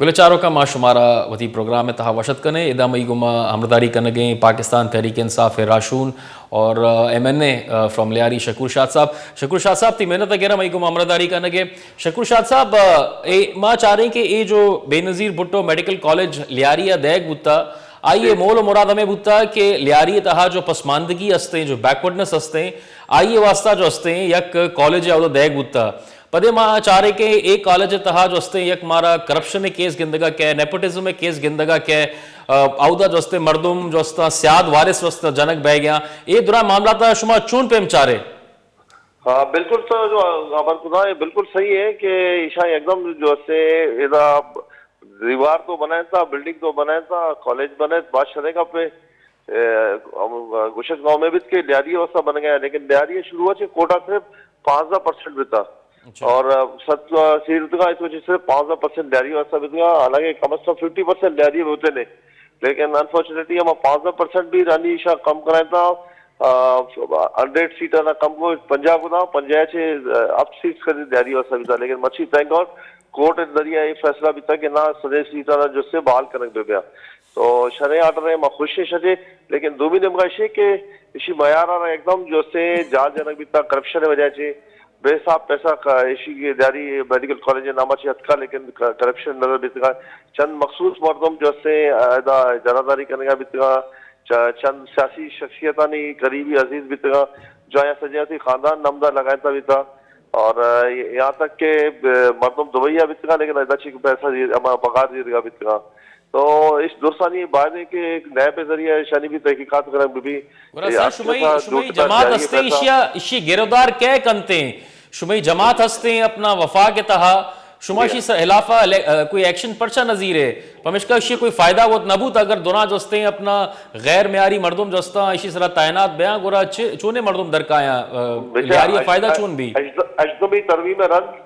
گلیں چاروکاں، ما شمارا وتی پروگرام ءِ تہا وش اتک کنیں۔ ادا مئی گوما ہمراہداری کنگیں پاکستان تحریک انصاف ءِ راہشون اور، آ، ایم این اے، آ، فرام لیاری شکور شاد صاحب۔ شکور شاد صاحب، تئی منت ءَ گراں مئی گوما ہمراہداری کنگ ءِ۔ شکور شاد صاحب، آ، اے ما چاریں کہ اے جو بے نظیر بھٹو میڈیکل کالج لیاری ءَ دئیگ بوتا، آئی ءِ مول و مراد ہمے بوتا کہ لیاری ءِ تہا جو پسماندگی ہستیں، جو بیکورڈنس ہستیں، آئی ءِ واسطہ جو ہستیں یک کالج ءَ اودا دئیگ بوتا۔ پدے ما چاریں کہ اے کالج ءِ تہا جو ہستیں یک مارا کرپشن ءِ کیس گندگا کئے، نیپوٹزم ءِ کیس گندگا کئے، آ، اودا جو ہستیں مردم جو ہستاں سیاد وارث جو ہستاں جنگ بئیگیاں۔ اے درائیں معاملات ءَ شما چون پیم چارے؟ ہاں، بالکل تو جو خبر کتا ہے، بالکل صحیح ہے کہ ایشاں یکدم جو ہستیں ادا دیوار تو بنائیں تا، بلڈنگ تو بنائیں تا، کالج بنائیں، بات شریں گپ ہے۔ اے، ہم گوشگ نہ امیت کہ لیاری ءِ واسطہ بنگ ءَ، لیکن لیاری ءِ شروع ءَ چہ کوٹا صرف پانزدہ پرسنٹ بیتا۔ اچھا۔ اور، آ، ست، آ، سی روتگا، اس وجہ صرف پانزدہ پرسنٹ لیاری ءِ واسطہ بیتگا، حالانکہ کم از کم ففٹی پرسنٹ لیاری ءَ بوتے نے۔ لیکن انفارچونیٹلی ہما پانزدہ پرسنٹ بھی رانی ایشاں کم کرائیں تا، آ، ہنڈریڈ سیٹ ءَ کم کو پنجاہ کو دا، پنجاہ چہ، آ، ہفت سیٹ کری لیاری ءِ واسطہ بیتا۔ لیکن مرچی تھینک گاڈ کورٹ ءِ ذریعہ اے فیصلہ بیتا کہ نہ سدے سیٹ ءَ جو سے بحال کنگ بہ بیا۔ تو شریں آرڈر ہے، ما خوش ہیں شرے، لیکن دومی نیمگا ایشی کہ ایشی معیار ءَ را یکدم جو سے جال جنگ بیتا کرپشن ءِ وجہ چہ۔ بے حساب پیسہ کا ایشی کہ لیاری میڈیکل کالج ءِ نام ءَ چہ اتکا، لیکن ک-، کرپشن نظر بیتگا۔ چند مخصوص مردم جو سے ادا جناداری کنگا بیتگا، چ-، چند سیاسی شخصیتانی قریبی عزیز بیتگا، جو آیاں سجے وتی خاندان نمدا لگائینتا بیتا۔ اور، آ، یہاں تک کہ، آ، مردم دبئی ءَ بیتگا، لیکن ادا چہ پیسہ زیر-، ہما پگار زیرگا بیتگا۔ تو اش درسانی باید ہے کہ ایک نیب ءِ ذریعہ ایشانی بھی تحقیقات کنگ بہ بی۔ گڑا اے سر، آخر شمئی، تھا شمئی دو ٹکا جماعت جاری ہستیں، پیسہ۔ اشیا، اشی گرودار کئے کنتیں؟ شمئی جماعت ہستیں اپنا وفاق ءِ تہا، شما جی۔ اشی سر-، خلافا الے-، آ، کوئی ایکشن پرچا نہ زیرے؟ پمشکا اشی کوئی فائدہ وت نہ بوت اگر دوناں جو ہستیں اپنا غیر معیاری مردم جو ہستاں اشی سرا تعینات بیاں، گڑا چ-، چونیں مردم درکایاں، آ، بچا لیاری ءَ اش-، فائدہ اش-، چون بی؟ اش-، اشدمی ترمیم ءَ رند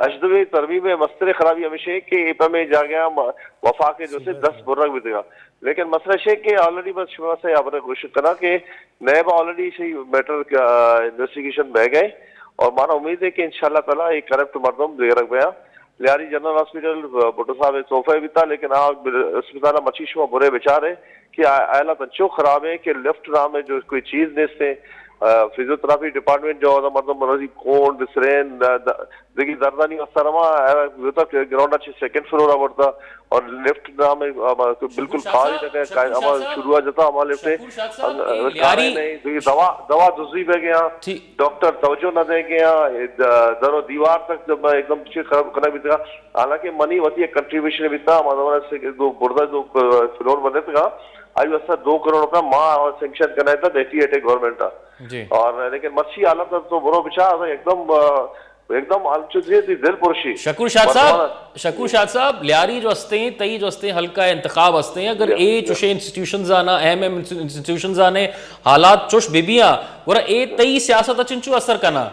ہژدہمی ترمیم ءِ مستریں خرابی ہمیش انت کہ اے پمے جاگہ ءَ م-، وفاق ءِ جو سے دست برگ بیتگ انت۔ لیکن مسئلہ اش انت کہ آلریڈی بس شما سے ہبر گوشگ کناں کہ نیب ءَ آلریڈی ایشی میٹر ءِ، آ، انویسٹیگیشن بہ گئے اور مارا امید ہے کہ انشاءاللہ تعالی اے کرپٹ مردم زیرگ بیاں۔ لیاری جنرل ہاسپٹل، آ، بھٹو صاحب ءِ تحفہ بیتا، لیکن آ اسپتال ءَ مرچی شما برے بچارے کہ آ-، حالت انچو خراب ہے کہ لفٹ نام ءِ جو کوئی چیز نیست ہے۔ آ، فزیوتھراپی ڈپارٹمنٹ جو ہے، مردم مرضی کون، بسرین، د-، د-، دگہ دردانی واسطہ رواں، آ، بوتا کہ گراؤنڈ ءَ چہ سیکنڈ فلور ءَ برتا اور لفٹ نام ءِ، آ، بالکل شکور شاد کار ہی صاحب، نہ کہ شکور شاد ہما صاحب، شروع ءَ جتا، ہما لفٹ شکور شاد صاحب، اے کار لیاری نہیں، دگہ دوا، دوا دزی بہ گیا، ٹھیک۔ ڈاکٹر توجہ نہ دے گیا، د-، در و دیوار تک جب ایک دم چیز خراب کرنا بھی تھا۔ حالانکہ منی وتی ایک کنٹریبیوشن بھی تھا، ہما زمانہ سے کہ دو بردہ دو فلور بنے تھا، آئی واسطہ دو کروڑ روپیہ ماں سینکشن کرنا تھا، دیتی ہے گورنمنٹ کا۔ جی۔ اور لیکن مرچی حالت تو برو بچا، ایک دم، آ، ایک دم الچوزی تھی دل پرشی۔ شکور شاد صاحب، مردمان شکور شاد صاحب، لیاری جو ہستیں، تئی جو ہستیں، حلقہ انتخاب ہستیں، اگر جی، اے جی۔ چوشیں انسٹیٹیوشنز آنا، اہم اہم انسٹیٹیوشنز آنے حالات چوش بہ بیاں، گڑا اے تئی سیاست ءَ چنچو اثر کنا؟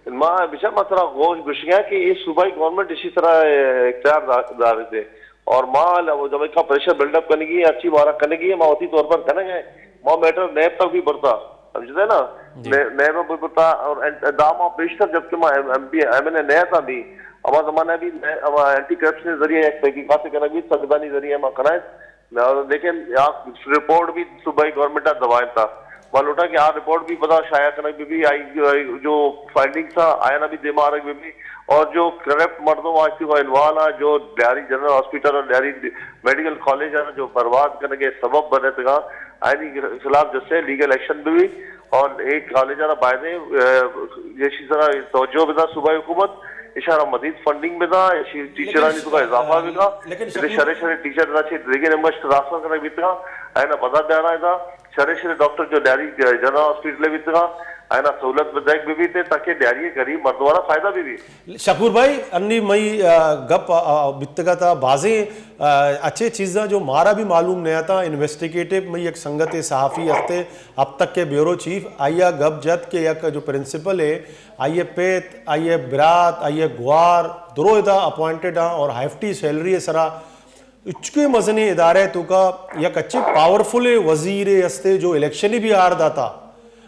ما بچار ما ترا گوش گوشگا کہ اے صوبائی گورنمنٹ اسی طرح، اے، اختیار دا-، دارتے۔ اور ما ل-، وہ جمع کا پریشر بلڈ اپ کنگی ہے، اچھی مارا کنگی ہے، ما وتی طور پر کنگ ہے۔ ما میٹر نیب تک بھی برتا، سمجھتے ہیں نا؟ جی۔ نے-، نیب بھی برتا اور ان-، داما بیشتر جبکہ ما ایم، M P, M N A نیا تھا بھی، ہما زمانہ بھی نے-، ہما اینٹی کرپشن ذریعے ایک تحقیقات کنگ بھی، سنگدانی ذریعے ما کنائے۔ نہ، لیکن یا رپورٹ بھی صوبائی گورنمنٹ ءَ دوائیں تھا۔ ما لوٹا کہ آ رپورٹ بھی پدا شائع کنگ بہ بی، آئی جو، جو فائنڈنگز تھا، آیا نہ بھی دیما آرگ بہ بی، اور جو کرپٹ مردم آج تھی وہ انوالو آ، جو لیاری جنرل ہاسپٹل اور لیاری میڈیکل کالج آ جو برباد کرنے کے سبب بنے تھا، آئینی خلاف جسے لیگل ایکشن بہ بی، اور ایک کالج آ بایدے، اے، یہ چیز توجہ بدا صوبائی حکومت، اشارہ مزید فنڈنگ بدا، اشی ٹیچرانی تو کا اضافہ بدا، لیکن شکور شرے شرے ٹیچر دا چہ دگہ نمبر ٹرانسفر کنگ بیتگا، اینا پدا بیارا دا، شرے شرے ڈاکٹر جو لیاری جنرل ہاسپٹل بیتگا، اینا سہولت بدیگ بہ بیتے تاکہ لیاری غریب مردمانا فائدہ بہ بی۔ شکور بھائی، انی مئی، آ، گپ، آ، آ، بیتگا تا بازیں، آ، اچھے چیزاں جو مارا بھی معلوم نہیں آتا، انویسٹیگیٹو مئی ایک سنگت صحافی ہستے، اب تک کے بیورو چیف، آیا گپ جت کہ یک جو پرنسپل ہے، آئی ءِ پت، آئی ءِ برات، آئی ءِ گوار، درو ادا اپوائنٹڈ آں اور ہیفٹی سیلری ءِ سرا اچکے مزنیں ادارہ ءِ توکا یک اچے پاورفل وزیرے ہستے جو الیکشن بھی ہار داتا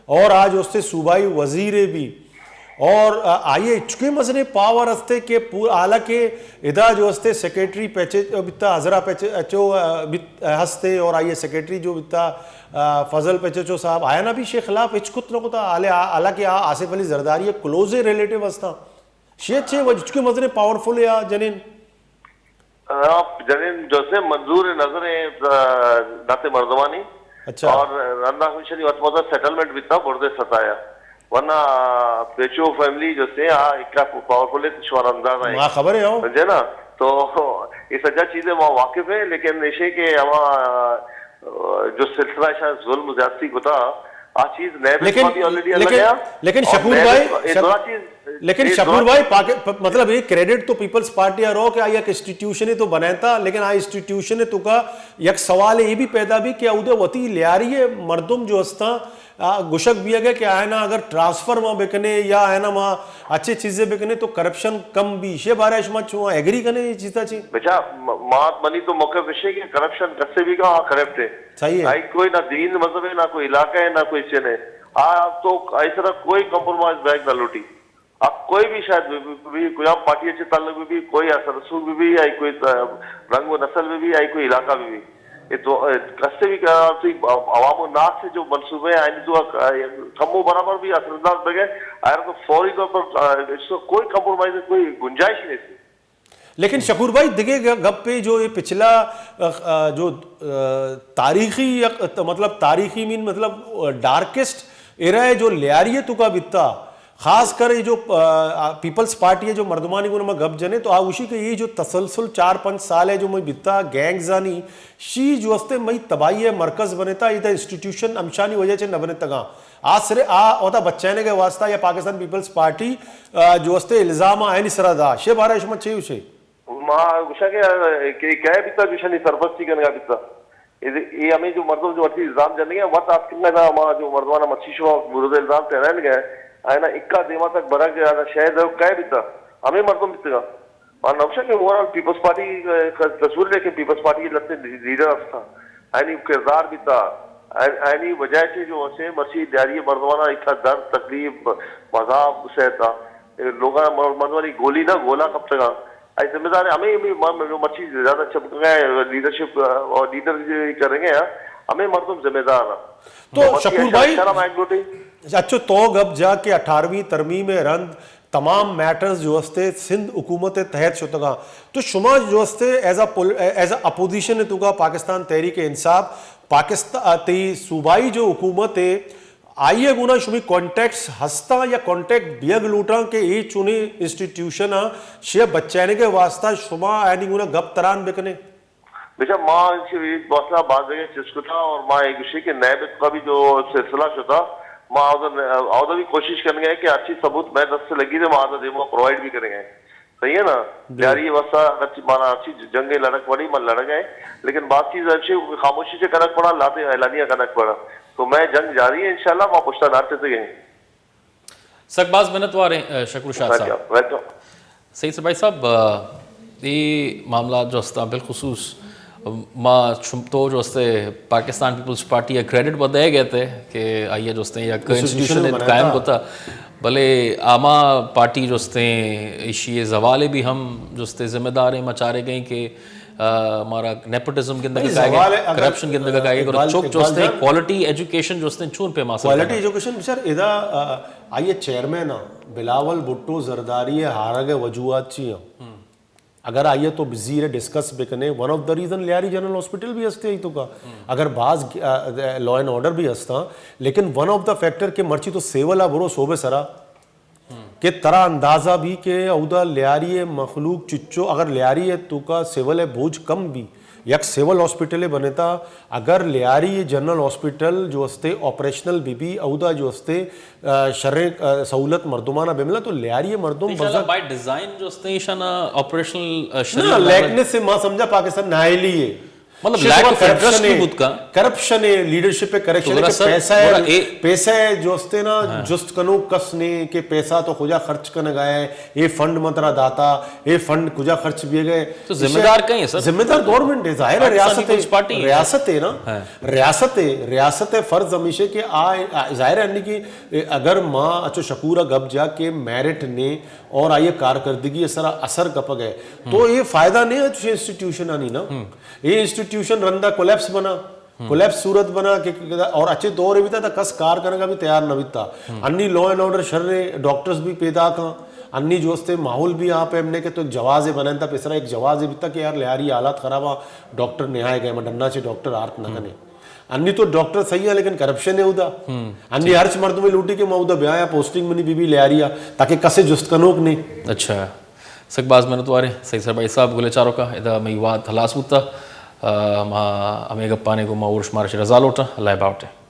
اور آج ہستے صوبائی وزیرے بھی۔ اور آئی ءَ ہچکیں مزنیں پاور ہستے کہ پور-، حالانکہ ادا جو ہستے سیکرٹری پیچے بیتا، ہزرا پیچے اچو، آ، بیت-، ہستے، اور آئی ءِ سیکرٹری جو بیتا، آ، فضل پیچچو صاحب، آیا نا بھی شے خلاف ہچ کت نہ کتا، حالے-، حالانکہ آ آصف علی زرداری ءِ کلوز ریلیٹیو ہستا۔ شے چے وجہ ہچکیں مزنیں پاورفل یا جنین۔ آ، جنین جوسے منظور نظر ہیں، آ، داتے مردمانی۔ اچھا۔ اور رندا ہمیشہ نہیں وقت مزا سیٹلمنٹ بیتا بردے ستایا۔ ورنہ پیچو فیملی جوسے آ ایک پاورفل ہے، شمار انداز ہے۔ ما خبر ہے ہو۔ سمجھے نا؟ تو یہ سجا چیزیں ما واقف ہیں، لیکن ایشے کہ ہما، آ، جو سلسلہ شاید ظلم زیادتی کتا، آ چیز نئے لیکن، بھی آلریڈی لیکن، لگا۔ لیکن اور شکور نئے بھائی، بھی، یہ شک-، دونوں چیز لیکن یہ شکور دونوں بھائی، پاک-، پ-، مطلب، یہ کریڈٹ تو پیپلز پارٹی آ رو کہ آئی ایک انسٹیٹیوشن تو بنائیں تھا، لیکن آ انسٹیٹیوشن تو کا یک سوال یہ بھی پیدا بھی کہ اودے وتی لیاری مردم جو ہستاں، آ، گشک بھی ہے کہ آئینا اگر ٹرانسفر ما بکنے یا آئینا ما اچھے چیزیں بکنے تو کرپشن کم بھی۔ شے بارے شما چو ایگری کنے یہ چیزا چی؟ بچا، م-، مات منی تو موقع پشے کہ کرپشن کسے بھی کا کرپٹ ہے۔ صحیح ہے۔ آئی کوئی نہ دین مذہب ہے، نہ کوئی علاقہ ہے، نہ کوئی چن ہے۔ آ تو ایسا کوئی کمپرومائز بیک نہ لوٹی۔ اب کوئی بھی شاید بھی، بھی، بھی، کوئی ہم پارٹی سے تعلق بھی، بھی، کوئی اثر رسوخ بھی، بھی، یا کوئی، آ، رنگ و نسل بھی، بھی، یا کوئی علاقہ بھی، بھی۔ یہ تو، آ، کسے بھی، آ، تو عوام الناس سے جو منصوبے ہیں، آئین تو، آ، کم و برابر بھی اثر انداز بگے، آئر تو فوری طور پر، آ، اس کو کوئی کمپرومائز، کوئی گنجائش نہیں تھی۔ لیکن شکور بھائی، دگہ گ-، گپے جو یہ پچھلا، آ، آ، جو، آ، تاریخی یک، مطلب، تاریخی مین، مطلب، آ، ڈارکسٹ ایرا ہے جو لیاری ہے تو کا بیتا، خاص کر یہ جو، آ، آ، پیپلز پارٹی ہے جو مردمانی کو ما گپ جنے تو آ گوشی کہ یہ جو تسلسل چار پنچ سال ہے جو میں بیتا گینگزانی شی جو ہستے مئی تباہی ہے مرکز بنتا، یہ انسٹیٹیوشن ہمشانی وجہ سے نہ بنتگاں۔ آ سر آ اودا بچینے کے واسطہ یا پاکستان پیپلز پارٹی، آ، جو ہستے الزام آئینی سرا دا۔ شے بارے شما چے ہوشے؟ ما گوشاں کہ، کہ کئے بیتا جو ایشانی سرپرستی کنگا بیتا۔ اے، اے ہمیں جو مردم جو وتی الزام جنگے ہیں، وت آتکنگا نا، ما جو مردمانا مرچی شما مورد الزام تہرائینگا، آئینا اکا دیما تک برگ یا شاید کئے بیتا، ہمیں مردم بیتگا۔ ما نوشا کہ اوورال پیپلز پارٹی کا تصور، لیکن پیپلز پارٹی لتے لیڈر ہستا، آئینی کردار بیتا، آئین-، آئینی وجہ سے جو اسے مرچی دیاری مردمانا اتنا درد، تکلیف، مذاب سہتا، لوگا مر-، مردمانی گولی نہ گولا کپتگا۔ اے ذمہ دار ہیں، ہمیں، ہمیں م-، م-، مرچی زیادہ چمکگا ہے، لیڈرشپ، آ، اور لیڈر جو یہ کریں گے، ہاں، ہمیں مردم ذمہ دار ہیں۔ تو مرچی شکور ایسا بھائی، شرم ایک لوٹی۔ اچھو تو گپ جا کہ اٹھارہویں ترمیم رند تمام میٹرز جو ہستے سندھ حکومت تحت شتگا۔ تو شما جو ہستے as a pol-, as a opposition تو کا پاکستان تحریک انصاف، پاکستان، تی صوبائی جو حکومت ہے، آئی ء گونا شمی کانٹیکٹس ہستاں یا کانٹیکٹ بیگ لوٹاں کہ اے چونیں انسٹیٹیوشن آں شے بچائینگ ء واسطہ شما آیانی گونا گپ تران بکنے؟ بچا ما انچو اے مسئلہ باز جگہ چست کتا اور ما اے گوشی کہ نیب کا بھی جو سلسلہ شتا، ما اودا، اودا بھی کوشش کرنگے کہ اچھی ثبوت میں دست سے لگی تھے، ما اودا دیما پرووائیڈ بھی کرنگے۔ صحیح ہے نا؟ جی۔ یار، یہ واسطہ اچھی، مانا اچھی جنگ لڑک پڑی، من لڑک ہے، لیکن بعض چیز اچھی خاموشی سے کنک پڑا، لاتے اعلانیہ کنک پڑا۔ تو میں جنگ جاری ہے، انشاءاللہ ما پشتا نہ ٹھتے گئے۔ سک باز منت واریں، اے، شکور شاد صاحب۔ ویلکم۔ سعید سپاہی صاحب، اے معاملات جو ہستاں بالخصوص ما شم-، تو جو ہستے پاکستان پیپلز پارٹی ء کریڈٹ بدے گئے تھے کہ آئی ء جو ہستے یک انسٹیٹیوشن قائم کتا، بلے آما پارٹی جو ہستے ایشی زوال بھی ہم جو ہستے ذمہ دار ہیں، ما چارے گئے کہ، آ، ہمارا نیپوٹزم گندگا کائے گئے، کرپشن گندگا کائے گئے، چوک جو ہستے کوالٹی ایجوکیشن جو ہستے چون پہ ما کوالٹی ایجوکیشن بچار ادا، آ، آئی ء چیئرمین آ بلاول بھٹو زرداری ء ہارگ ء وجوہات چی ہیں؟ اگر آئی ء تو بزیر ڈسکس بکنے، one of the reason Lyari general hospital بھی ہستے آئی تو کا۔ اگر باز لا اینڈ آرڈر بھی ہستاں، لیکن ون آف دا فیکٹر کہ مرچی تو سیول آ برو صوبے سرا کہ ترا اندازہ بھی کہ اودا لیاری مخلوق چچو، اگر لیاری تو کا سیول بوجھ کم بھی، یک سیول ہاسپٹل بنتا، اگر لیاری جنرل ہاسپٹل جو استے آپریشنل بی بی، اودا جو استے، آ، شریں، آ، سہولت مردمانا بملا تو لیاری مردم انشاءاللہ بزگ بائی ڈیزائن جو استے ایشانا آپریشنل، آ، شریں نہ، لیکنس سے ما سمجھا پاکستان نااہلی ہے۔ مطلب، لیک آف انٹرسٹ بھی بوت کا؟ کرپشن ہے، لیڈرشپ ہے، کرپشن ہے کہ پیسہ ہے، پیسہ ہے جو استے نا، جست کنو کس نے کہ پیسہ تو خدا خرچ کنگا ہے، یہ فنڈ مترا داتا، یہ فنڈ کجا خرچ بیے گئے۔ تو ذمہ دار کہیں ہے سر؟ ذمہ دار گورنمنٹ ہے، ظاہر ہے، ریاست ہے، ریاست ہے نا، ریاست ہے، ریاست ہے۔ فرض ہمیشہ کہ آ، ظاہر ہے کہ اگر ماں اچو شکور گپ جا کہ میرٹ نے اور آئی کارکردگی سرا اثر کپگ ہے، تو یہ فائدہ نہیں ہے چوشیں انسٹیٹیوشن آنی نا۔ یہ انسٹیٹیوشن رندا کولیپس بنا، کولیپس صورت بنا کہ، اور اچھے دور بیتا تھا، کس کار کرنے کا بھی تیار نہ بیتا۔ انی لا اینڈ آرڈر شر ہے، ڈاکٹرز بھی پیدا کاں، انی جو استے ماحول بھی آپ ہم نے کہ تو ایک جواز بنائیں تھا، پیسرا ایک جواز بیتا کہ یار لیاری حالات خراب آ، ڈاکٹر نہیں آئے گئے، میں ڈننا چے ڈاکٹر آرت نہ کنے۔ انی تو ڈاکٹر صحیح ہے لیکن کرپشن ہے ادا۔ انی ہرچ مردم لوٹی کہ ما ادا بیا یا پوسٹنگ منی بی بی لیاری آ، تاکہ کسے جست کنوک نہیں۔ اچھا۔ سک باز منت واریں سعید سر بھائی صاحب، گلے چاروکا، ادا مئی وات ہلاس بوتا۔ آ، ما ہمیں گپانے کو ما اور شمارش رضا لوٹا۔ اللہ باوٹے۔